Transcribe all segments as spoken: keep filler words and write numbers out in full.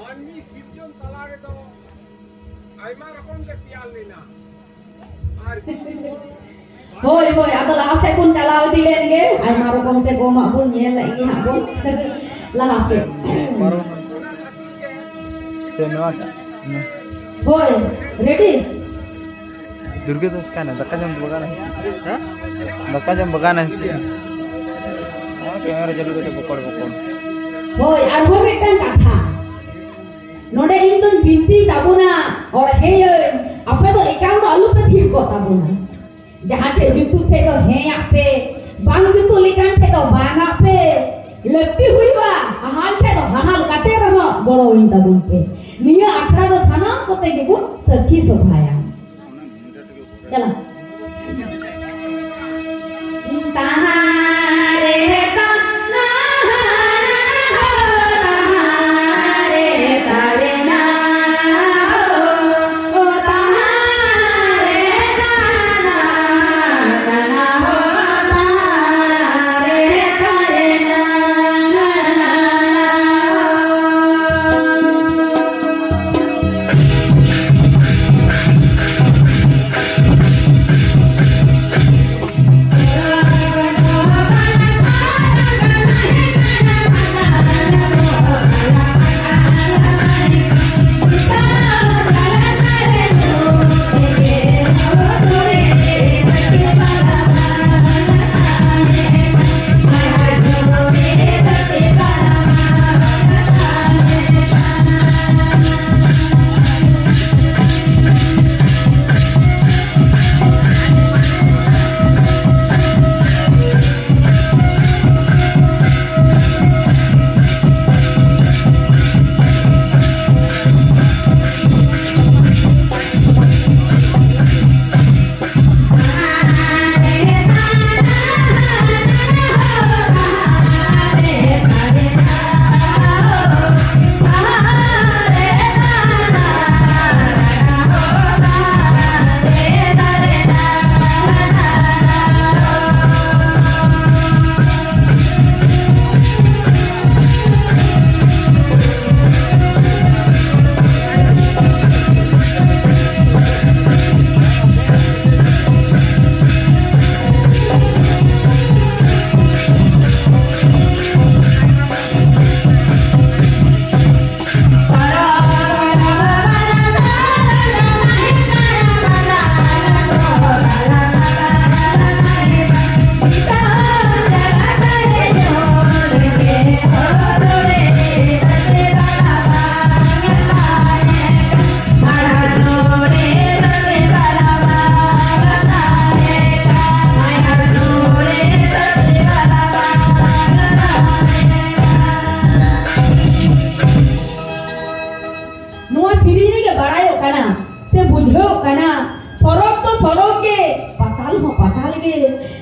ᱢᱟᱹᱱᱢᱤ ᱥᱤᱨᱡᱚᱱ ᱛᱟᱞᱟ ᱨᱮᱫᱚ ᱟᱭᱢᱟ ᱨᱚᱠᱚᱢ ᱜᱮ ᱛᱮᱭᱟᱨ ᱞᱮᱱᱟ᱾ ᱟᱨ ᱦᱳᱭ, ᱦᱳᱭ, ᱟᱫᱚ ᱞᱟᱦᱟ ᱥᱮᱫ ᱵᱚᱱ ᱪᱟᱞᱟᱣ ᱤᱫᱤ ᱞᱮᱱ ᱜᱮ, ᱟᱭᱢᱟ ᱨᱚᱠᱚᱢ ᱥᱮ ᱠᱚᱢᱟᱜ ᱵᱚᱱ ᱧᱮᱞ ᱞᱮᱫ ᱜᱮ ᱦᱟᱸᱜ ᱵᱚᱱ ᱞᱟᱦᱟ ᱥᱮᱫ᱾ ᱯᱟᱨᱚᱢ ᱥᱮ ᱱᱚᱣᱟᱴᱟᱜ? ᱦᱳᱭ, ᱨᱮᱰᱤ? ᱫᱩᱨᱜᱟᱹ ᱫᱟᱥ ᱠᱟᱱᱟ, ᱫᱟᱠᱟ ᱡᱚᱢ ᱵᱟᱜᱟᱱ ᱦᱮᱸ ᱥᱮ? ᱦᱮᱸ? ᱫᱟᱠᱟ ᱡᱚᱢ ᱵᱟᱜᱟᱱ ᱦᱮᱸ ᱥᱮ? ᱱᱚᱣᱟ ᱠᱮᱢᱮᱨᱟ ᱪᱟᱹᱞᱩ ᱠᱟᱛᱮ ᱵᱚᱠᱚᱲ ᱵᱚᱠᱚᱲ᱾ ᱦᱳᱭ, ᱟᱨᱦᱚᱸ ᱢᱤᱫᱴᱟᱝ ᱠᱟᱛᱷᱟ᱾ ᱱᱚᱰᱮ ᱤᱧ ᱫᱚᱧ ᱵᱤᱱᱛᱤ ᱛᱟᱵᱚᱱᱟ, ᱚᱲᱦᱮᱭᱟᱹᱧ, ᱟᱯᱮ ᱫᱚ ᱮᱠᱟᱞ ᱫᱚ ᱟᱞᱚ ᱯᱮ ᱛᱷᱤᱨ ᱠᱚᱜ ᱛᱟᱵᱚᱱᱟ᱾ ᱡᱟᱦᱟᱸ ᱴᱷᱮᱡ ᱡᱩᱛᱩᱜ ᱴᱷᱮᱡ ᱫᱚ ᱦᱮᱸᱭᱟᱜ ᱯᱮ, ᱵᱟᱝ ᱡᱩᱛᱩᱜ ᱞᱮᱠᱟᱱ ᱴᱷᱮᱡ ᱫᱚ ᱵᱟᱝᱟᱜ ᱯᱮ᱾ ᱞᱟᱹᱠᱛᱤ ᱦᱩᱭᱩᱜᱼᱟ, ᱦᱟᱦᱟᱞ ᱴᱷᱮᱡ ᱫᱚ ᱦᱟᱦᱟᱞ ᱠᱟᱛᱮ ᱨᱮᱦᱚᱸ ᱜᱚᱲᱚᱣᱟᱹᱧ ᱛᱟᱵᱚᱱ ᱯᱮ᱾ ᱱᱤᱭᱟᱹ ᱟᱠᱷᱲᱟ ᱫᱚ ᱥᱟᱱᱟᱢ ᱠᱚᱛᱮ ᱜᱮᱵᱚᱱ ᱥᱟᱹᱠᱷᱤ ᱥᱚᱵᱷᱟᱭᱟ᱾ ᱪᱟᱞᱟᱜ᱾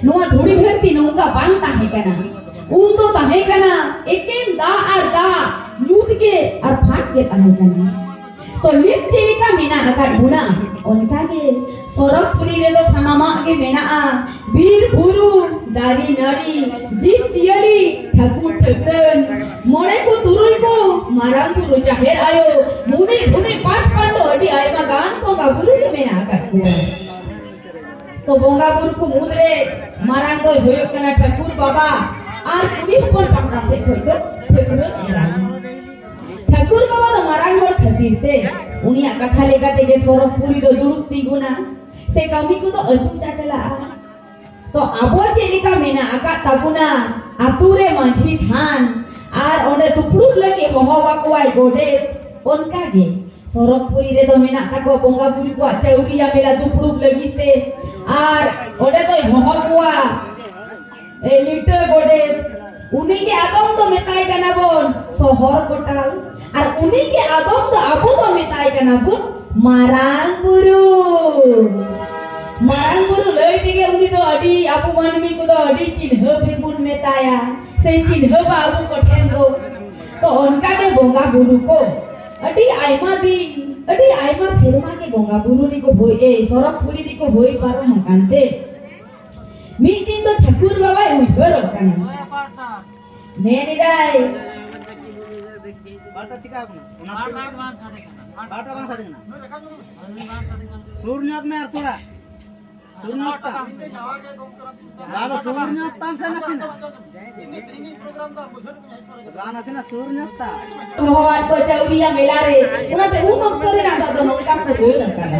ᱱᱚᱣᱟ ᱫᱷᱩᱲᱤ ᱫᱷᱟᱹᱨᱛᱤ ᱱᱚᱝᱠᱟ ᱵᱟᱝ ᱛᱟᱦᱮᱸ ᱠᱟᱱᱟ᱾ ᱩᱱ ᱫᱚ ᱛᱟᱦᱮᱸ ᱠᱟᱱᱟ ᱮᱠᱮᱱ ᱫᱟᱜ ᱟᱨ ᱫᱟᱜ, ᱧᱩᱛ ᱜᱮ ᱟᱨ ᱯᱷᱟᱸᱠ ᱜᱮ ᱛᱟᱦᱮᱸ ᱠᱟᱱᱟ᱾ ᱛᱚ ᱱᱤᱛ ᱪᱮᱫ ᱞᱮᱠᱟ ᱢᱮᱱᱟᱜ ᱟᱠᱟᱫ ᱵᱚᱱᱟ, ᱚᱱᱠᱟ ᱜᱮ ᱥᱚᱨᱚᱜᱽᱯᱩᱨᱤ ᱨᱮᱫᱚ ᱥᱟᱱᱟᱢᱟᱜ ᱜᱮ ᱢᱮᱱᱟᱜᱼᱟ᱾ ᱵᱤᱨ ᱵᱩᱨᱩ, ᱫᱟᱨᱮ ᱱᱟᱹᱲᱤ, ᱡᱤᱵᱽ ᱡᱤᱭᱟᱹᱞᱤ, ᱴᱷᱟᱹᱠᱩᱨ ᱴᱷᱟᱹᱠᱨᱟᱹᱱ, ᱢᱚᱬᱮ ᱠᱚ ᱛᱩᱨᱩᱭ ᱠᱚ, ᱢᱟᱨᱟᱝ ᱵᱩᱨᱩ, ᱡᱟᱦᱮᱨ ᱟᱭᱳ, ᱢᱩᱱᱤ ᱫᱷᱩᱱᱤ ᱯᱟᱸᱪ ᱯᱟᱸᱰᱚ, ᱟᱹᱰᱤ ᱟᱭᱢᱟ ᱜᱟᱱ ᱵᱚᱸᱜᱟ ᱵᱩᱨᱩ ᱜᱮ ᱢᱮᱱᱟᱜ ᱟᱠᱟᱫ ᱠᱚᱣᱟ᱾ ᱛᱚ ᱵᱚᱸᱜᱟ ᱵᱩᱨᱩ ᱠᱚ ᱢᱩᱫᱽᱨᱮ ᱢᱟᱨᱟᱝ ᱫᱚᱭ ᱦᱩᱭᱩᱜ ᱠᱟᱱᱟ ᱴᱷᱟᱹᱠᱩᱨ ᱵᱟᱵᱟ, ᱟᱨ ᱠᱩᱲᱤ ᱦᱚᱯᱚᱱ ᱯᱟᱦᱴᱟ ᱥᱮᱫ ᱠᱷᱚᱱ ᱫᱚ ᱴᱷᱟᱹᱠᱨᱟᱹᱱ ᱮᱨᱟ᱾ ᱴᱷᱟᱹᱠᱩᱨ ᱵᱟᱵᱟ ᱫᱚ ᱢᱟᱨᱟᱝ ᱦᱚᱲ ᱠᱷᱟᱹᱛᱤᱨ ᱛᱮ ᱩᱱᱤᱭᱟᱜ ᱠᱟᱛᱷᱟ ᱞᱮᱠᱟ ᱛᱮᱜᱮ ᱥᱚᱨᱚᱜᱽᱯᱩᱨᱤ ᱫᱚ ᱫᱩᱲᱩᱵ ᱛᱤᱸᱜᱩᱱᱟ, ᱥᱮ ᱠᱟᱹᱢᱤ ᱠᱚᱫᱚ ᱟᱹᱪᱩ ᱪᱟᱪᱞᱟᱜᱼᱟ᱾ ᱛᱚ ᱟᱵᱚ ᱪᱮᱫ ᱞᱮᱠᱟ ᱢᱮᱱᱟᱜ ᱟᱠᱟᱫ ᱛᱟᱵᱚᱱᱟ, ᱟᱛᱳ ᱨᱮ ᱢᱟᱹᱡᱷᱤ ᱛᱷᱟᱱ ᱟᱨ ᱚᱸᱰᱮ ᱫᱩᱯᱲᱩᱵ ᱞᱟᱹᱜᱤᱫ ᱦᱚᱦᱚ ᱟᱠᱚᱣᱟᱭ ᱜᱚᱰᱮᱛ, ᱚᱱᱠᱟ ᱜᱮ ᱥᱚᱨᱚᱜᱽᱯᱩᱨᱤ ᱨᱮᱫᱚ ᱢᱮᱱᱟᱜ ᱛᱟᱠᱚᱣᱟ ᱵᱚᱸᱜᱟ ᱵᱩᱨᱩ ᱠᱚᱣᱟᱜ ᱪᱟᱹᱣᱨᱤᱭᱟ ᱢᱮᱞᱟ ᱫᱩᱯᱲᱩᱵ ᱞᱟᱹᱜᱤᱫ ᱛᱮ, ᱟᱨ ᱚᱸᱰᱮ ᱫᱚᱭ ᱦᱚᱦᱚ ᱠᱚᱣᱟ ᱮ ᱞᱤᱴᱟᱹ ᱜᱚᱰᱮᱛ᱾ ᱩᱱᱤ ᱜᱮ ᱟᱫᱚᱢ ᱫᱚ ᱢᱮᱛᱟᱭ ᱠᱟᱱᱟ ᱵᱚᱱ ᱥᱚᱦᱚᱨ ᱠᱚᱴᱟᱞ, ᱟᱨ ᱩᱱᱤ ᱜᱮ ᱟᱫᱚᱢ ᱫᱚ ᱟᱵᱚ ᱫᱚ ᱢᱮᱛᱟᱭ ᱠᱟᱱᱟ ᱵᱚᱱ ᱢᱟᱨᱟᱝ ᱵᱩᱨᱩ᱾ ᱢᱟᱨᱟᱝ ᱵᱩᱨᱩ ᱞᱟᱹᱭ ᱛᱮᱜᱮ ᱩᱱᱤ ᱫᱚ ᱟᱹᱰᱤ, ᱟᱵᱚ ᱢᱟᱹᱱᱢᱤ ᱠᱚᱫᱚ ᱟᱹᱰᱤ ᱪᱤᱱᱦᱟᱹᱯ ᱜᱮᱵᱚᱱ ᱢᱮᱛᱟᱭᱟ, ᱥᱮ ᱪᱤᱱᱦᱟᱹᱯᱟ ᱟᱵᱚ ᱠᱚᱴᱷᱮᱱ ᱫᱚ᱾ ᱛᱚ ᱚᱱᱠᱟ ᱜᱮ ᱵᱚᱸᱜᱟ ᱵᱩᱨᱩ ᱠᱚ ᱟᱹᱰᱤ ᱟᱭᱢᱟ ᱫᱤᱱ, ᱟᱹᱰᱤ ᱟᱭᱢᱟ ᱥᱮᱨᱢᱟ ᱜᱮ ᱵᱚᱸᱜᱟ ᱵᱩᱨᱩ ᱨᱮᱠᱚ ᱦᱩᱭ, ᱮ, ᱥᱚᱨᱚᱜᱽᱯᱩᱨᱤ ᱨᱮᱠᱚ ᱦᱩᱭ ᱯᱟᱨᱚᱢ ᱟᱠᱟᱱ ᱛᱮ, ᱢᱤᱫ ᱫᱤᱱ ᱫᱚ ᱴᱷᱟᱹᱠᱩᱨ ᱵᱟᱵᱟᱭ ᱩᱭᱦᱟᱹᱨᱚᱜ ᱠᱟᱱᱟ᱾ ᱢᱮᱱ ᱮᱫᱟᱭ, ᱵᱟᱨᱴᱟ ᱪᱤᱠᱟ ᱟᱠᱟᱱᱟ? ᱚᱱᱟ ᱵᱟᱨᱴᱟ ᱵᱟᱝ ᱥᱟᱰᱮ ᱠᱟᱱᱟ᱾ ᱵᱟᱨᱴᱟ ᱵᱟᱝ ᱥᱟᱰᱮ ᱠᱟᱱᱟ᱾ ᱥᱩᱨ ᱧᱚᱜ ᱢᱮ ᱟᱨ ᱛᱷᱚᱲᱟ᱾ ᱥᱩᱨ ᱧᱚᱜ ᱛᱟᱢ᱾ ᱟᱫᱚ ᱥᱩᱨ ᱧᱚᱜ ᱛᱟᱢ ᱥᱮ ᱱᱟᱥᱮᱱᱟᱜ᱾ ᱱᱟᱥᱮᱱᱟᱜ ᱥᱩᱨ ᱧᱚᱜ ᱛᱟᱢ᱾ ᱦᱚᱦᱚᱣᱟᱫ ᱠᱚ ᱪᱟᱹᱣᱨᱤᱭᱟ ᱢᱮᱞᱟ ᱨᱮ᱾ ᱚᱱᱟᱛᱮ ᱩᱱ ᱚᱠᱛᱚ ᱨᱮᱱᱟᱜ ᱫᱚ ᱟᱫᱚ ᱱᱚᱝᱠᱟ ᱠᱚ ᱨᱩᱣᱟᱹᱲ ᱟᱠᱟᱱᱟ᱾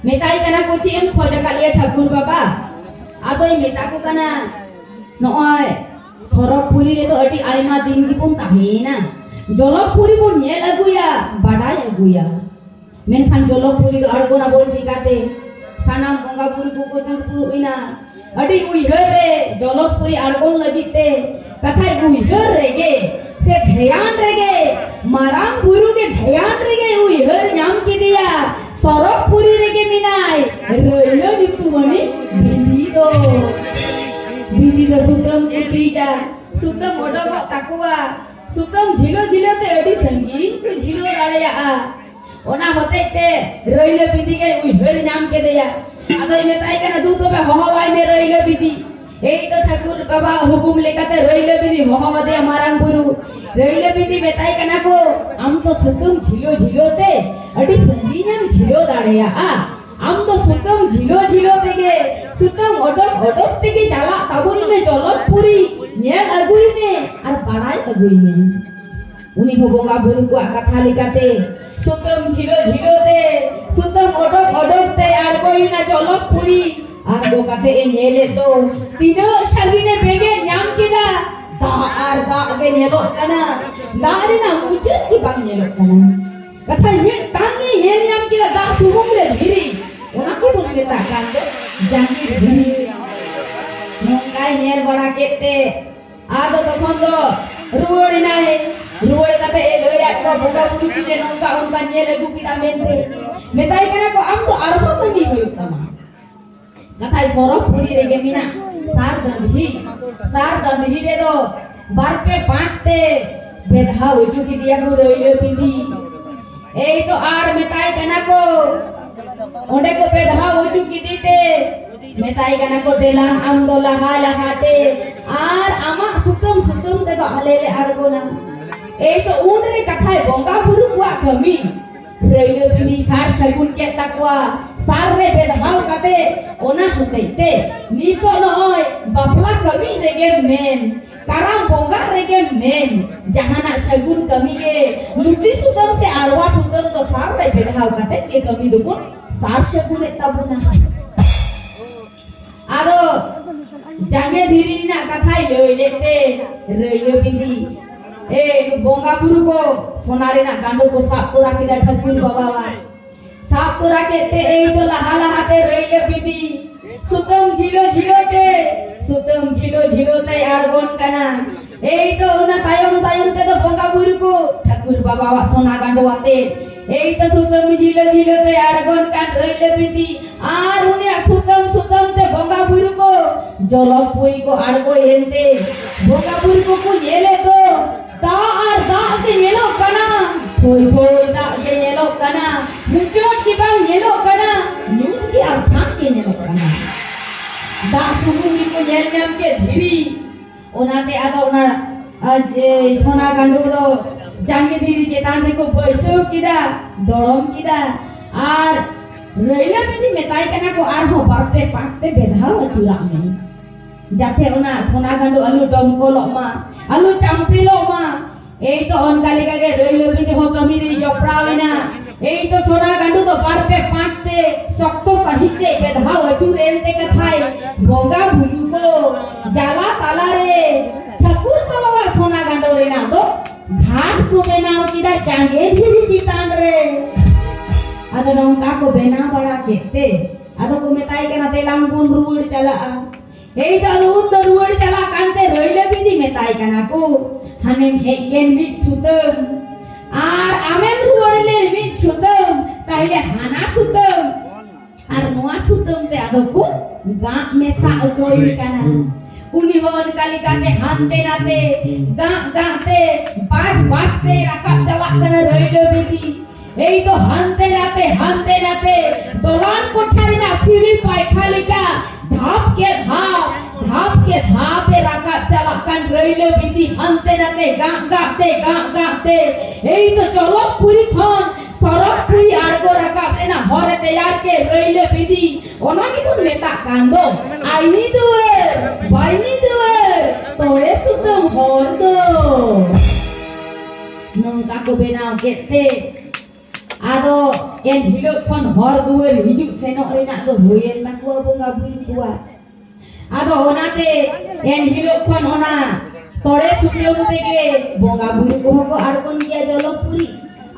ᱢᱮᱛᱟᱭ ᱠᱟᱱᱟ ᱠᱚ, "ᱪᱮᱫ ᱮᱢ ᱠᱷᱚᱡ ᱟᱠᱟᱫ ᱞᱮᱭᱟ ᱴᱷᱟᱹᱠᱩᱨ ᱵᱟᱵᱟ?" ᱟᱫᱚᱭ ᱢᱮᱛᱟ ᱠᱚ ᱠᱟᱱᱟ, "ᱱᱚᱜᱼᱚᱭ ᱥᱚᱨᱚᱜᱽᱯᱩᱨᱤ ᱨᱮᱫᱚ ᱟᱹᱰᱤ ᱟᱭᱢᱟ ᱫᱤᱱ ᱜᱮᱵᱚᱱ ᱛᱟᱦᱮᱸᱭᱮᱱᱟ, ᱡᱚᱞᱚᱜᱽᱯᱩᱨᱤ ᱵᱚᱱ ᱧᱮᱞ ᱟᱹᱜᱩᱭᱟ, ᱵᱟᱰᱟᱭ ᱟᱹᱜᱩᱭᱟ᱾ ᱢᱮᱱᱠᱷᱟᱱ ᱡᱚᱞᱚᱜᱽᱯᱩᱨᱤ ᱫᱚ ᱟᱬᱜᱚᱱᱟᱵᱚᱱ ᱪᱤᱠᱟᱛᱮ?" ᱥᱟᱱᱟᱢ ᱵᱚᱸᱜᱟ ᱵᱩᱨᱩ ᱠᱚᱠᱚ ᱫᱩᱲᱩᱵ ᱫᱩᱲᱩᱵ ᱮᱱᱟ᱾ ᱟᱹᱰᱤ ᱩᱭᱦᱟᱹᱨ ᱨᱮ ᱡᱚᱞᱚᱜᱽᱯᱩᱨᱤ ᱟᱬᱜᱚᱱ ᱞᱟᱹᱜᱤᱫ ᱛᱮ ᱠᱟᱛᱷᱟᱭ ᱩᱭᱦᱟᱹᱨ ᱨᱮᱜᱮ ᱥᱮ ᱫᱷᱮᱭᱟᱱ ᱨᱮᱜᱮ, ᱢᱟᱨᱟᱝ ᱵᱩᱨᱩ ᱜᱮ ᱫᱷᱮᱭᱟᱱ ᱨᱮᱜᱮ ᱩᱭᱦᱟᱹᱨ ᱧᱟᱢ ᱠᱮᱫᱮᱭᱟ, ᱥᱚᱨᱚᱜᱽᱯᱩᱨᱤ ᱨᱮᱜᱮ ᱢᱮᱱᱟᱭ ᱨᱟᱹᱭᱞᱟᱹ ᱧᱩᱛᱩᱢᱟᱱᱤᱡ ᱵᱤᱸᱫᱤ ᱫᱚ᱾ ᱵᱤᱸᱫᱤ ᱫᱚ ᱥᱩᱛᱟᱹᱢ ᱠᱚ ᱛᱤᱡᱟ, ᱥᱩᱛᱟᱹᱢ ᱚᱰᱚᱠᱚᱜ ᱛᱟᱠᱚᱣᱟ, ᱥᱩᱛᱟᱹᱢ ᱡᱷᱤᱞᱳ ᱡᱷᱤᱞᱳ ᱛᱮ ᱟᱹᱰᱤ ᱥᱟᱺᱜᱤᱧ ᱠᱚ ᱡᱷᱤᱞᱳ ᱫᱟᱲᱮᱭᱟᱜᱼᱟ᱾ ᱚᱱᱟ ᱦᱚᱛᱮᱡ ᱛᱮ ᱨᱟᱹᱭᱞᱟᱹ ᱵᱤᱸᱫᱤ ᱜᱮᱭ ᱩᱭᱦᱟᱹᱨ ᱧᱟᱢ ᱠᱮᱫᱮᱭᱟ᱾ ᱟᱫᱚᱭ ᱢᱮᱛᱟᱭ ᱠᱟᱱᱟ, "ᱫᱩ ᱛᱚᱵᱮ ᱦᱚᱦᱚᱣᱟᱭ ᱢᱮ ᱨᱟᱹᱭᱞᱟᱹ ᱵᱤᱸᱫᱤ᱾ ᱮᱭ ᱛᱚ ᱴᱷᱟᱹᱠᱩᱨ ᱵᱟᱵᱟ ᱦᱩᱠᱩᱢ ᱞᱮᱠᱟᱛᱮ ᱨᱟᱹᱭᱞᱟᱹ ᱵᱤᱸᱫᱤ ᱦᱚᱦᱚ ᱟᱫᱮᱭᱟ ᱢᱟᱨᱟᱝ ᱵᱩᱨᱩ᱾ ᱨᱟᱹᱭᱞᱟᱹ ᱵᱤᱸᱫᱤ ᱢᱮᱛᱟᱭ ᱠᱟᱱᱟ ᱠᱚ, 'ᱟᱢ ᱛᱚ ᱥᱩᱛᱟᱹᱢ ᱡᱷᱤᱞᱳ ᱡᱷᱤᱞᱳ ᱛᱮ ᱟᱹᱰᱤ ᱥᱟᱺᱜᱤᱧᱮᱢ ᱡᱷᱤᱞᱳ ᱫᱟᱲᱮᱭᱟᱜᱼᱟ᱾ ᱟᱢ ᱫᱚ ᱥᱩᱛᱟᱹᱢ ᱡᱷᱤᱞᱳ ᱡᱷᱤᱞᱳ ᱛᱮᱜᱮ, ᱥᱩᱛᱟᱹᱢ ᱚᱰᱚᱠ ᱚᱰᱚᱠ ᱛᱮᱜᱮ ᱪᱟᱞᱟᱜ ᱛᱟᱵᱚᱱ ᱢᱮ, ᱡᱚᱞᱚᱜᱽᱯᱩᱨᱤ ᱧᱮᱞ ᱟᱹᱜᱩᱭ ᱢᱮ ᱟᱨ ᱵᱟᱲᱟᱭ ᱟᱹᱜᱩᱭ ᱢᱮ.'" ᱩᱱᱤ ᱦᱚᱸ ᱵᱚᱸᱜᱟ ᱵᱩᱨᱩ ᱠᱚᱣᱟᱜ ᱠᱟᱛᱷᱟ ᱞᱮᱠᱟᱛᱮ ᱥᱩᱛᱟᱹᱢ ᱡᱷᱤᱞᱳ ᱡᱷᱤᱞᱳ ᱛᱮ, ᱥᱩᱛᱟᱹᱢ ᱚᱰᱚᱠ ᱚᱰᱚᱠ ᱛᱮ ᱟᱬᱜᱚᱭᱮᱱᱟ ᱡᱚᱞᱚᱜᱽᱯᱩᱨᱤ᱾ ᱟᱬᱜᱚ ᱠᱟᱛᱮ ᱮ ᱧᱮᱞᱮᱫ ᱫᱚ, ᱛᱤᱱᱟᱹᱜ ᱥᱟᱺᱜᱤᱧᱮ ᱵᱮᱸᱜᱮᱫ ᱧᱟᱢ ᱠᱮᱫᱟ, ᱫᱟᱜ ᱟᱨ ᱫᱟᱜ ᱜᱮ ᱧᱮᱞᱚᱜ ᱠᱟᱱᱟ, ᱫᱟᱜ ᱨᱮᱱᱟᱜ ᱢᱩᱪᱟᱹᱫ ᱜᱮ ᱵᱟᱝ ᱧᱮᱞᱚᱜ ᱠᱟᱱᱟ᱾ ᱠᱟᱛᱷᱟ ᱢᱤᱫᱴᱟᱝ ᱜᱮ ᱧᱮᱞ ᱧᱟᱢ ᱠᱮᱫᱟ, ᱫᱟᱜ ᱥᱩᱢᱩᱝ ᱨᱮ ᱫᱷᱤᱨᱤ, ᱚᱱᱟ ᱠᱚᱵᱚᱱ ᱢᱮᱛᱟᱜ ᱠᱟᱱ ᱫᱚ ᱡᱟᱸᱜᱮ ᱫᱷᱤᱨᱤ᱾ ᱱᱚᱝᱠᱟᱭ ᱧᱮᱞ ᱵᱟᱲᱟ ᱠᱮᱫ ᱛᱮ ᱟᱫᱚ ᱛᱚᱠᱷᱚᱱ ᱫᱚ ᱨᱩᱣᱟᱹᱲ ᱮᱱᱟᱭ᱾ ᱨᱩᱣᱟᱹᱲ ᱠᱟᱛᱮ ᱮ ᱞᱟᱹᱭᱟᱫ ᱠᱚᱣᱟ ᱵᱚᱸᱜᱟ ᱵᱩᱨᱩ ᱠᱚ ᱡᱮ ᱱᱚᱝᱠᱟ ᱚᱱᱠᱟ ᱧᱮᱞ ᱟᱹᱜᱩ ᱠᱮᱫᱟ ᱢᱮᱱᱛᱮ᱾ ᱢᱮᱛᱟᱭ ᱠᱟᱱᱟ ᱠᱚ, "ᱟᱢ ᱫᱚ ᱟᱨᱦᱚᱸ ᱠᱟᱹᱢᱤ ᱦᱩᱭᱩᱜ ᱛᱟᱢᱟ᱾" ᱠᱟᱛᱷᱟᱭ ᱥᱚᱨᱚᱜᱽᱯᱩᱨᱤ ᱨᱮᱜᱮ ᱢᱮᱱᱟᱜ ᱥᱟᱨ ᱫᱟᱹᱫᱷᱤ, ᱥᱟᱨ ᱫᱟᱹᱫᱷᱤ ᱨᱮᱫᱚ ᱵᱟᱨ ᱯᱮ ᱯᱟᱸᱪ ᱛᱮ ᱵᱮᱫᱷᱟᱣ ᱦᱚᱪᱚ ᱠᱮᱫᱮᱭᱟ ᱠᱚ ᱨᱟᱹᱭᱞᱟᱹ ᱵᱤᱸᱫᱤ᱾ ᱮᱭ ᱛᱚ ᱟᱨ ᱢᱮᱛᱟᱭ ᱠᱟᱱᱟ ᱠᱚ, ᱚᱸᱰᱮ ᱠᱚ ᱵᱮᱫᱷᱟᱣ ᱦᱚᱪᱚ ᱠᱮᱫᱮ ᱛᱮ ᱢᱮᱛᱟᱭ ᱠᱟᱱᱟ ᱠᱚ, "ᱫᱮᱞᱟ ᱟᱢ ᱫᱚ ᱞᱟᱦᱟ ᱞᱟᱦᱟ ᱛᱮ, ᱟᱨ ᱟᱢᱟᱜ ᱥᱩᱛᱟᱹᱢ ᱥᱩᱛᱟᱹᱢ ᱛᱮᱫᱚ ᱟᱞᱮ ᱞᱮ ᱟᱬᱜᱚᱱᱟ᱾" ᱮᱭ ᱛᱚ ᱩᱱ ᱨᱮ ᱠᱟᱛᱷᱟᱭ ᱵᱚᱸᱜᱟ ᱵᱩᱨᱩ ᱠᱚᱣᱟᱜ ᱠᱟᱹᱢᱤ ᱨᱟᱹᱭᱞᱟᱹ ᱵᱤᱸᱫᱤ ᱥᱟᱨ ᱥᱟᱹᱜᱩᱱ ᱠᱮᱫ ᱛᱟᱠᱚᱣᱟ, ᱥᱟᱨ ᱨᱮ ᱵᱮᱫᱷᱟᱣ ᱠᱟᱛᱮ᱾ ᱚᱱᱟ ᱦᱚᱛᱮᱡ ᱛᱮ ᱱᱤᱛᱚᱜ ᱱᱚᱜᱼᱚᱭ ᱵᱟᱯᱞᱟ ᱠᱟᱹᱢᱤ ᱨᱮᱜᱮᱢ ᱢᱮᱱ, ᱠᱟᱨᱟᱢ ᱵᱚᱸᱜᱟ ᱨᱮᱜᱮᱢ ᱢᱮᱱ, ᱡᱟᱦᱟᱱᱟᱜ ᱥᱟᱹᱜᱩᱱ ᱠᱟᱹᱢᱤ ᱜᱮ ᱞᱩᱴᱤ ᱥᱩᱛᱟᱹᱢ ᱥᱮ ᱟᱨᱣᱟ ᱥᱩᱛᱟᱹᱢ ᱫᱚ ᱥᱟᱨ ᱨᱮ ᱵᱮᱫᱷᱟᱣ ᱠᱟᱛᱮ ᱜᱮ ᱠᱟᱹᱢᱤ ᱫᱚᱵᱚᱱ ᱥᱟᱨ ᱥᱟᱹᱜᱩᱱᱮᱫ ᱛᱟᱵᱚᱱᱟ᱾ ᱟᱫᱚ ᱡᱟᱸᱜᱮ ᱫᱷᱤᱨᱤ ᱨᱮᱱᱟᱜ ᱠᱟᱛᱷᱟᱭ ᱞᱟᱹᱭ ᱞᱮᱫ ᱛᱮ ᱨᱟᱹᱭᱞᱟᱹ ᱵᱤᱸᱫᱤ, ᱮ, ᱵᱚᱸᱜᱟ ᱵᱩᱨᱩ ᱠᱚ ᱥᱚᱱᱟ ᱨᱮᱱᱟᱜ ᱜᱟᱸᱰᱚ ᱠᱚ ᱥᱟᱵ ᱛᱚᱨᱟ ᱠᱮᱫᱟ ᱴᱷᱟᱹᱠᱩᱨ ᱵᱟᱵᱟᱣᱟᱜ᱾ ᱥᱟᱵ ᱛᱚᱨᱟ ᱠᱮᱫ ᱛᱮ ᱮᱭ ᱛᱚ ᱞᱟᱦᱟ ᱞᱟᱦᱟ ᱛᱮ ᱨᱟᱹᱭᱞᱟᱹ ᱵᱤᱸᱫᱤ ᱥᱩᱛᱟᱹᱢ ᱡᱷᱤᱞᱳ ᱡᱷᱤᱞᱳ ᱛᱮ, ᱥᱩᱛᱟᱹᱢ ᱡᱷᱤᱞᱳ ᱡᱷᱤᱞᱳ ᱛᱮᱭ ᱟᱬᱜᱚᱱ ᱠᱟᱱᱟ᱾ ᱮᱭ ᱛᱚ ᱚᱱᱟ ᱛᱟᱭᱚᱢ ᱛᱟᱭᱚᱢ ᱛᱮᱫᱚ ᱵᱚᱸᱜᱟ ᱵᱩᱨᱩ ᱠᱚ ᱴᱷᱟᱹᱠᱩᱨ ᱵᱟᱵᱟᱣᱟᱜ ᱥᱚᱱᱟ ᱜᱟᱸᱰᱚ ᱟᱛᱮ, ᱮᱭ ᱛᱚ ᱥᱩᱛᱟᱹᱢ ᱡᱷᱤᱞᱳ ᱡᱷᱤᱞᱳ ᱛᱮᱭ ᱟᱬᱜᱚᱱ ᱠᱟᱱ ᱨᱟᱹᱭᱞᱟᱹ ᱵᱤᱸᱫᱤ ᱟᱨ ᱩᱱᱤᱭᱟᱜ ᱥᱩᱛᱟᱹᱢ ᱥᱩᱛᱟᱹᱢ ᱛᱮ ᱵᱚᱸᱜᱟ ᱵᱩᱨᱩ ᱠᱚ ᱡᱚᱞᱚᱯᱩᱨᱤ ᱠᱚ ᱟᱬᱜᱚᱭᱮᱱ ᱛᱮ ᱵᱚᱸᱜᱟ ᱵᱩᱨᱩ ᱠᱚᱠᱚ ᱧᱮᱞᱮᱫ ᱫᱚ ᱫᱟᱜ ᱟᱨ ᱫᱟᱜ ᱜᱮ ᱧᱮᱞᱚᱜ ᱠᱟᱱᱟ, ᱛᱷᱚᱭ ᱛᱷᱚᱭ ᱫᱟᱜ ᱜᱮ ᱧᱮᱞᱚᱜ ᱠᱟᱱᱟ, ᱢᱩᱪᱟᱹᱫ ᱜᱮ ᱵᱟᱝ ᱧᱮᱞᱚᱜ ᱠᱟᱱᱟ, ᱧᱩᱛ ᱜᱮ ᱟᱨ ᱯᱷᱟᱸᱠ ᱜᱮ ᱧᱮᱞᱚᱜ ᱠᱟᱱᱟ᱾ ᱫᱟᱜ ᱥᱩᱢᱩᱝ ᱜᱮᱠᱚ ᱧᱮᱞ ᱧᱟᱢ ᱠᱮᱫ ᱫᱷᱤᱨᱤ, ᱚᱱᱟᱛᱮ ᱟᱫᱚ ᱚᱱᱟ, ᱟ, ᱡᱮ ᱥᱚᱱᱟ ᱜᱟᱸᱰᱚ ᱫᱚ ᱡᱟᱸᱜᱮ ᱫᱷᱤᱨᱤ ᱪᱮᱛᱟᱱ ᱨᱮᱠᱚ ᱵᱟᱹᱭᱥᱟᱹᱣ ᱠᱮᱫᱟ, ᱫᱚᱲᱚᱢ ᱠᱮᱫᱟ᱾ ᱟᱨ ᱨᱟᱹᱭᱞᱟᱹ ᱵᱤᱸᱫᱤ ᱢᱮᱛᱟᱭ ᱠᱟᱱᱟ ᱠᱚ, "ᱟᱨᱦᱚᱸ ᱵᱟᱨ ᱯᱮ ᱯᱟᱠ ᱛᱮ ᱵᱮᱫᱷᱟᱣ ᱟᱹᱪᱩᱨᱟᱜ ᱢᱮ, ᱡᱟᱛᱮ ᱚᱱᱟ ᱥᱚᱱᱟ ᱜᱟᱸᱰᱚ ᱟᱞᱚ ᱰᱚᱢᱠᱚᱞᱚᱜ ᱢᱟ, ᱟᱞᱚ ᱪᱟᱢᱯᱤᱞᱚᱜ ᱢᱟ᱾" ᱮᱭ ᱛᱚ ᱚᱱᱠᱟ ᱞᱮᱠᱟ ᱜᱮ ᱨᱟᱹᱭᱞᱟᱹ ᱵᱤᱸᱫᱤ ᱦᱚᱸ ᱠᱟᱹᱢᱤ ᱨᱮᱭ ᱡᱚᱯᱲᱟᱣ ᱮᱱᱟ᱾ ᱮᱭ ᱛᱚ ᱥᱚᱱᱟ ᱜᱟᱸᱰᱚ ᱫᱚ ᱵᱟᱨ ᱯᱮ ᱯᱟᱠ ᱛᱮ ᱥᱚᱠᱛᱚ ᱥᱟᱹᱦᱤᱡ ᱛᱮ ᱵᱮᱫᱷᱟᱣ ᱟᱹᱪᱩᱨ ᱮᱱ ᱛᱮ ᱠᱟᱛᱷᱟᱭ ᱵᱚᱸᱜᱟ ᱵᱩᱨᱩ ᱠᱚ ᱡᱟᱞᱟ ᱛᱟᱞᱟᱨᱮ ᱴᱷᱟᱹᱠᱩᱨ ᱵᱟᱵᱟᱣᱟᱜ ᱥᱚᱱᱟ ᱜᱟᱸᱰᱚ ᱨᱮᱱᱟᱜ ᱫᱚ ᱜᱷᱟᱴ ᱠᱚ ᱵᱮᱱᱟᱣ ᱠᱮᱫᱟ ᱡᱟᱸᱜᱮ ᱫᱷᱤᱨᱤ ᱪᱮᱛᱟᱱ ᱨᱮ᱾ ᱟᱫᱚ ᱱᱚᱝᱠᱟ ᱠᱚ ᱵᱮᱱᱟᱣ ᱵᱟᱲᱟ ᱠᱮᱫ ᱛᱮ ᱟᱫᱚ ᱠᱚ ᱢᱮᱛᱟᱭ ᱠᱟᱱᱟ, "ᱫᱮᱞᱟᱝ ᱵᱚᱱ ᱨᱩᱣᱟᱹᱲ ᱪᱟᱞᱟᱜᱼᱟ᱾" ᱮᱭ ᱫᱚ ᱟᱫᱚ ᱩᱱ ᱫᱚ ᱨᱩᱣᱟᱹᱲ ᱪᱟᱞᱟᱜ ᱠᱟᱱᱛᱮ ᱨᱟᱹᱭᱞᱟᱹ ᱵᱤᱸᱫᱤ ᱢᱮᱛᱟᱭ ᱠᱟᱱᱟ ᱠᱚ, "ᱦᱟᱱᱮᱢ ᱦᱮᱡ ᱞᱮᱱ ᱢᱤᱫ ᱥᱩᱛᱟᱹᱢ ᱟᱨ ᱟᱢᱮᱢ ᱨᱩᱣᱟᱹᱲ ᱞᱮᱱ ᱢᱤᱫ ᱥᱩᱛᱟᱹᱢ, ᱛᱟᱦᱞᱮ ᱦᱟᱱᱟ ᱥᱩᱛᱟᱹᱢ ᱟᱨ ᱱᱚᱣᱟ ᱥᱩᱛᱟᱹᱢ ᱛᱮ ᱟᱫᱚ ᱠᱚ ᱜᱟᱜ ᱢᱮᱥᱟ ᱚᱪᱚᱭᱮ ᱠᱟᱱᱟ᱾" ᱩᱱᱤ ᱦᱚᱸ ᱚᱱᱠᱟ ᱞᱮᱠᱟᱛᱮ ᱦᱟᱱᱛᱮ ᱱᱟᱛᱮ ᱜᱟᱜ ᱜᱟᱜ ᱛᱮ ᱵᱟᱡ ᱵᱟᱡ ᱛᱮ ᱨᱟᱠᱟᱵ ᱪᱟᱞᱟᱜ ᱠᱟᱱᱟ ᱨᱟᱹᱭᱞᱟᱹ ᱵᱤᱸᱫᱤ᱾ ᱮᱭ ᱛᱚ ᱦᱟᱱᱛᱮ ᱱᱟᱛᱮ, ᱦᱟᱱᱛᱮ ᱱᱟᱛᱮ, ᱫᱚᱞᱟᱱ ᱠᱚᱴᱷᱟ ᱨᱮᱱᱟᱜ ᱥᱤᱲᱤ ᱯᱟᱭᱠᱷᱟ ᱞᱮᱠᱟ ᱫᱷᱟᱯ ᱠᱮ ᱫᱷᱟᱯ, ᱫᱷᱟᱯ ᱠᱮ ᱫᱷᱟᱯ ᱮ ᱨᱟᱠᱟᱵ ᱪᱟᱞᱟᱜ ᱠᱟᱱ ᱨᱟᱹᱭᱞᱟᱹ ᱵᱤᱸᱫᱤ ᱦᱟᱱᱛᱮ ᱱᱟᱛᱮ, ᱜᱟᱜ ᱜᱟᱜ ᱛᱮ, ᱜᱟᱜ ᱜᱟᱜ ᱛᱮ᱾ ᱮᱭ ᱛᱚ ᱪᱚᱞᱚᱠᱯᱩᱨᱤ ᱠᱷᱚᱱ ᱥᱚᱨᱚᱜᱽᱯᱩᱨᱤ ᱟᱬᱜᱚ ᱨᱟᱠᱟᱵ ᱨᱮᱱᱟᱜ ᱦᱚᱨ ᱮ ᱛᱮᱭᱟᱨ ᱠᱮᱫ ᱨᱟᱹᱭᱞᱟᱹ ᱵᱤᱸᱫᱤ᱾ ᱚᱱᱟ ᱜᱮᱵᱚᱱ ᱢᱮᱛᱟᱜ ᱠᱟᱱ ᱫᱚ ᱟᱭᱱᱤ ᱫᱩᱣᱟᱹᱨ, ᱵᱟᱭᱱᱤ ᱫᱩᱣᱟᱹᱨ, ᱛᱚᱲᱮ ᱥᱩᱛᱟᱹᱢ ᱦᱚᱨ ᱫᱚ᱾ ᱱᱚᱝᱠᱟ ᱠᱚ ᱵᱮᱱᱟᱣ ᱠᱮᱫ ᱛᱮ ᱟᱫᱚ ᱮᱱ ᱦᱤᱞᱳᱜ ᱠᱷᱚᱱ ᱦᱚᱨ ᱫᱩᱣᱟᱹᱨ ᱦᱤᱡᱩᱜ ᱥᱮᱱᱚᱜ ᱨᱮᱱᱟᱜ ᱫᱚ ᱦᱩᱭᱮᱱ ᱛᱟᱠᱚᱣᱟ ᱵᱚᱸᱜᱟ ᱵᱩᱨᱩ ᱠᱚᱣᱟᱜ᱾ ᱟᱫᱚ ᱚᱱᱟᱛᱮ ᱮᱱ ᱦᱤᱞᱳᱜ ᱠᱷᱚᱱ ᱚᱱᱟ ᱛᱚᱲᱮ ᱥᱩᱛᱟᱹᱢ ᱛᱮᱜᱮ ᱵᱚᱸᱜᱟ ᱵᱩᱨᱩ ᱠᱚᱦᱚᱸ ᱠᱚ ᱟᱬᱜᱚᱱ ᱜᱮᱭᱟ ᱡᱚᱞᱚᱯᱩᱨᱤ,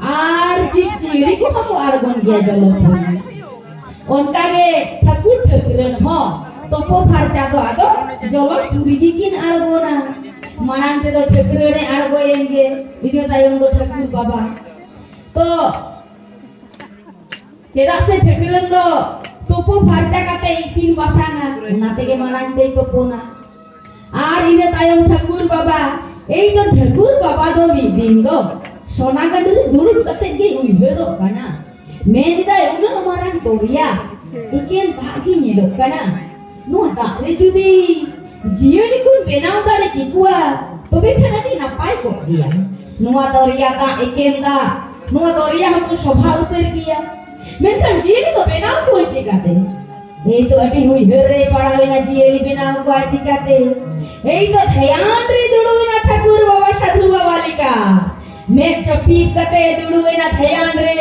ᱟᱨ ᱡᱤᱵᱽ ᱡᱤᱭᱟᱹᱞᱤ ᱠᱚᱦᱚᱸ ᱠᱚ ᱟᱬᱜᱚᱱ ᱜᱮᱭᱟ ᱡᱚᱞᱚᱯᱩᱨᱤ᱾ ᱚᱱᱠᱟᱜᱮ ᱴᱷᱟᱹᱠᱩᱨ ᱴᱷᱟᱹᱠᱨᱟᱹᱱ ᱦᱚᱸ ᱛᱳᱯᱳ ᱯᱷᱟᱨᱪᱟ ᱫᱚ ᱟᱫᱚ ᱡᱚᱞᱚᱯᱩᱨᱤ ᱜᱮᱠᱤᱱ ᱟᱬᱜᱚᱱᱟ᱾ ᱢᱟᱲᱟᱝ ᱛᱮᱫᱚ ᱴᱷᱟᱹᱠᱨᱟᱹᱱᱮ ᱟᱬᱜᱚᱭᱮᱱ ᱜᱮ, ᱤᱱᱟᱹ ᱛᱟᱭᱚᱢ ᱫᱚ ᱴᱷᱟᱹᱠᱩᱨ ᱵᱟᱵᱟ᱾ ᱛᱚ ᱪᱮᱫᱟᱜ ᱥᱮ ᱴᱷᱟᱹᱠᱨᱟᱹᱱ ᱫᱚ ᱛᱩᱯᱩ ᱯᱷᱟᱨᱪᱟ ᱠᱟᱛᱮ ᱤᱥᱤᱱ ᱵᱟᱥᱟᱝᱟ, ᱚᱱᱟ ᱛᱮᱜᱮ ᱢᱟᱲᱟᱝ ᱛᱮᱭ ᱛᱩᱯᱩᱱᱟ᱾ ᱟᱨ ᱤᱱᱟᱹ ᱛᱟᱭᱚᱢ ᱴᱷᱟᱹᱠᱩᱨ ᱵᱟᱵᱟ, ᱮᱭ ᱫᱚ ᱴᱷᱟᱹᱠᱩᱨ ᱵᱟᱵᱟ ᱫᱚ ᱢᱤᱫ ᱫᱤᱱ ᱫᱚ ᱥᱚᱱᱟ ᱜᱟᱹᱰᱤ ᱨᱮ ᱫᱩᱲᱩᱵ ᱠᱟᱛᱮ ᱜᱮᱭ ᱩᱭᱦᱟᱹᱨᱚᱜ ᱠᱟᱱᱟ᱾ ᱢᱮᱱ ᱮᱫᱟᱭ, ᱩᱱᱟᱹᱜ ᱢᱟᱨᱟᱝ ᱫᱚᱨᱭᱟ, ᱮᱠᱮᱱ ᱫᱟᱜ ᱜᱮ ᱧᱮᱞᱚᱜ ᱠᱟᱱᱟ᱾ ᱱᱚᱣᱟ ᱫᱟᱜ ᱨᱮ ᱡᱩᱫᱤ ᱡᱤᱭᱟᱹᱞᱤ ᱠᱚᱧ ᱵᱮᱱᱟᱣ ᱫᱟᱲᱮ ᱠᱮᱠᱚᱣᱟ, ᱛᱚᱵᱮ ᱠᱷᱟᱱ ᱟᱹᱰᱤ ᱱᱟᱯᱟᱭ ᱠᱚᱜ ᱜᱮᱭᱟ᱾ ᱱᱚᱣᱟ ᱫᱚᱨᱭᱟ ᱫᱟᱜ, ᱮᱠᱮᱱ ᱫᱟᱜ, ᱱᱚᱣᱟ ᱫᱚᱨᱭᱟ ᱦᱚᱸᱠᱚ ᱥᱚᱵᱷᱟ ᱩᱛᱟᱹᱨ ᱜᱮᱭᱟ᱾ ᱢᱮᱱᱠᱷᱟᱱ ᱡᱤᱭᱟᱹᱞᱤ ᱫᱚ ᱵᱮᱱᱟᱣ ᱠᱚᱣᱟᱹᱧ ᱪᱤᱠᱟᱹᱛᱮ? ᱮᱭ ᱛᱚ ᱟᱹᱰᱤ ᱩᱭᱦᱟᱹᱨ ᱨᱮ ᱯᱟᱲᱟᱣ ᱮᱱᱟ, ᱡᱤᱭᱟᱹᱞᱤ ᱵᱮᱱᱟᱣ ᱠᱚᱣᱟ ᱪᱤᱠᱟᱹᱛᱮ? ᱮᱭ ᱛᱚ ᱫᱷᱮᱭᱟᱱ ᱨᱮ ᱫᱩᱲᱩᱵ ᱮᱱᱟ ᱴᱷᱟᱹᱠᱩᱨ ᱵᱟᱵᱟ ᱥᱟᱹᱫᱷᱩ ᱵᱟᱵᱟ ᱞᱮᱠᱟ᱾ ᱢᱮᱫ ᱪᱟᱹᱯᱤᱫ ᱠᱟᱛᱮ ᱫᱩᱲᱩᱵ ᱮᱱᱟ ᱫᱷᱮᱭᱟᱱ ᱨᱮ,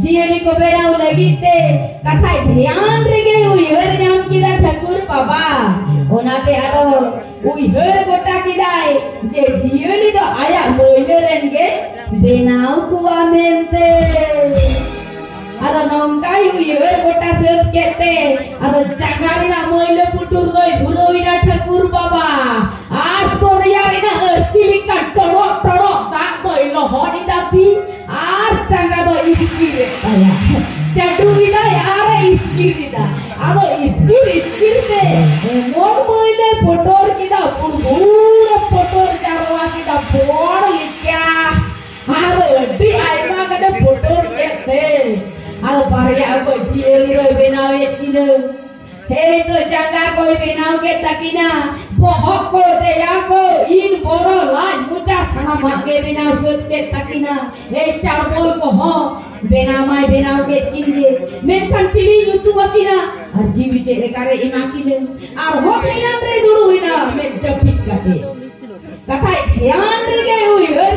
ᱡᱤᱭᱟᱹᱞᱤ ᱠᱚ ᱵᱮᱱᱟᱣ ᱞᱟᱹᱜᱤᱫ ᱛᱮ᱾ ᱠᱟᱛᱷᱟᱭ ᱫᱷᱮᱭᱟᱱ ᱨᱮᱜᱮ ᱩᱭᱦᱟᱹᱨ ᱧᱟᱢ ᱠᱮᱫᱟ ᱴᱷᱟᱹᱠᱩᱨ ᱵᱟᱵᱟ᱾ ᱚᱱᱟᱛᱮ ᱟᱫᱚ ᱩᱭᱦᱟᱹᱨ ᱜᱚᱴᱟ ᱠᱮᱫᱟᱭ ᱡᱮ ᱡᱤᱭᱟᱹᱞᱤ ᱫᱚ ᱟᱭᱟᱜ ᱢᱟᱹᱭᱞᱟᱹ ᱨᱮᱱ ᱜᱮ ᱵᱮᱱᱟᱣ ᱠᱚᱣᱟ ᱢᱮᱱᱛᱮ᱾ ᱟᱫᱚ ᱱᱚᱝᱠᱟᱭ ᱩᱭᱦᱟᱹᱨ ᱜᱚᱴᱟ ᱥᱟᱹᱛ ᱠᱮᱫ ᱛᱮ, ᱟᱫᱚ ᱡᱟᱸᱜᱟ ᱨᱮᱱᱟᱜ ᱢᱟᱹᱭᱞᱟᱹ ᱯᱩᱴᱩᱨ ᱫᱚᱭ ᱫᱷᱩᱨᱟᱹᱣ ᱮᱱᱟ ᱴᱷᱟᱹᱠᱩᱨ ᱵᱟᱵᱟ᱾ ᱟᱨ ᱫᱚᱨᱭᱟ ᱨᱮᱱᱟᱜ ᱟᱹᱨᱥᱤ ᱞᱮᱠᱟ ᱴᱚᱲᱚᱜ ᱴᱚᱲᱚᱜ ᱫᱟᱜ ᱫᱚᱭ ᱞᱚᱦᱚᱫ ᱮᱫᱟ ᱛᱤ, ᱟᱨ ᱡᱟᱸᱜᱟ ᱫᱚᱭ ᱤᱥᱠᱤᱨ ᱮᱫ ᱛᱟᱭᱟ᱾ ᱪᱟᱹᱰᱩ ᱮᱫᱟᱭ ᱟᱨ ᱮ ᱤᱥᱠᱤᱨ ᱮᱫᱟ᱾ ᱟᱫᱚ ᱤᱥᱠᱤᱨ ᱤᱥᱠᱤᱨ ᱛᱮ ᱮᱢᱚᱱ ᱢᱟᱹᱭᱞᱟᱹ ᱯᱚᱴᱚᱨ ᱠᱮᱫᱟ, ᱵᱩᱲᱵᱩᱲ ᱯᱚᱴᱚᱨ ᱡᱟᱨᱣᱟ ᱠᱮᱫᱟ, ᱵᱚᱲ ᱞᱮᱠᱟ᱾ ᱟᱫᱚ ᱟᱹᱰᱤ ᱟᱭᱢᱟ ᱜᱟᱱᱮ ᱯᱚᱴᱚᱨ ᱠᱮᱫ ᱛᱮ, ᱟᱫᱚ ᱵᱟᱨᱭᱟ ᱚᱠᱚᱡ ᱡᱤᱭᱟᱹᱞᱤ ᱫᱚᱭ ᱵᱮᱱᱟᱣᱮᱫ ᱠᱤᱱᱟᱹ᱾ ᱦᱮᱸ, ᱛᱚ ᱡᱟᱸᱜᱟ ᱠᱚᱭ ᱵᱮᱱᱟᱣ ᱠᱮᱫ ᱛᱟᱹᱠᱤᱱᱟ, ᱵᱚᱦᱚᱜ ᱠᱚ, ᱫᱮᱭᱟ ᱠᱚ, ᱤᱱ ᱵᱚᱨᱚ, ᱞᱟᱡ, ᱢᱚᱪᱟ, ᱥᱟᱱᱟᱢᱟᱜ ᱜᱮ ᱵᱮᱱᱟᱣ ᱥᱟᱹᱛ ᱠᱮᱫ ᱛᱟᱹᱠᱤᱱᱟ᱾ ᱮᱭ ᱪᱟᱲᱵᱚᱞ ᱠᱚᱦᱚᱸ ᱵᱮᱱᱟᱣ ᱢᱟᱭ ᱵᱮᱱᱟᱣ ᱠᱮᱫ ᱠᱤᱱ ᱜᱮ, ᱢᱮᱱᱠᱷᱟᱱ ᱪᱤᱞᱤ ᱧᱩᱛᱩᱢ ᱟᱹᱠᱤᱱᱟ ᱟᱨ ᱡᱤᱣᱤ ᱪᱮᱫ ᱞᱮᱠᱟᱨᱮ ᱮᱢᱟ ᱠᱤᱱᱟ? ᱟᱨᱦᱚᱸ ᱫᱷᱮᱭᱟᱱ ᱨᱮ ᱫᱩᱲᱩᱵ ᱮᱱᱟ, ᱢᱮᱫ ᱡᱟᱹᱯᱤᱫ ᱠᱟᱛᱮ᱾ ᱠᱟᱛᱷᱟᱭ ᱫᱷᱮᱭᱟᱱ ᱨᱮᱜᱮ ᱩᱭᱦᱟᱹᱨ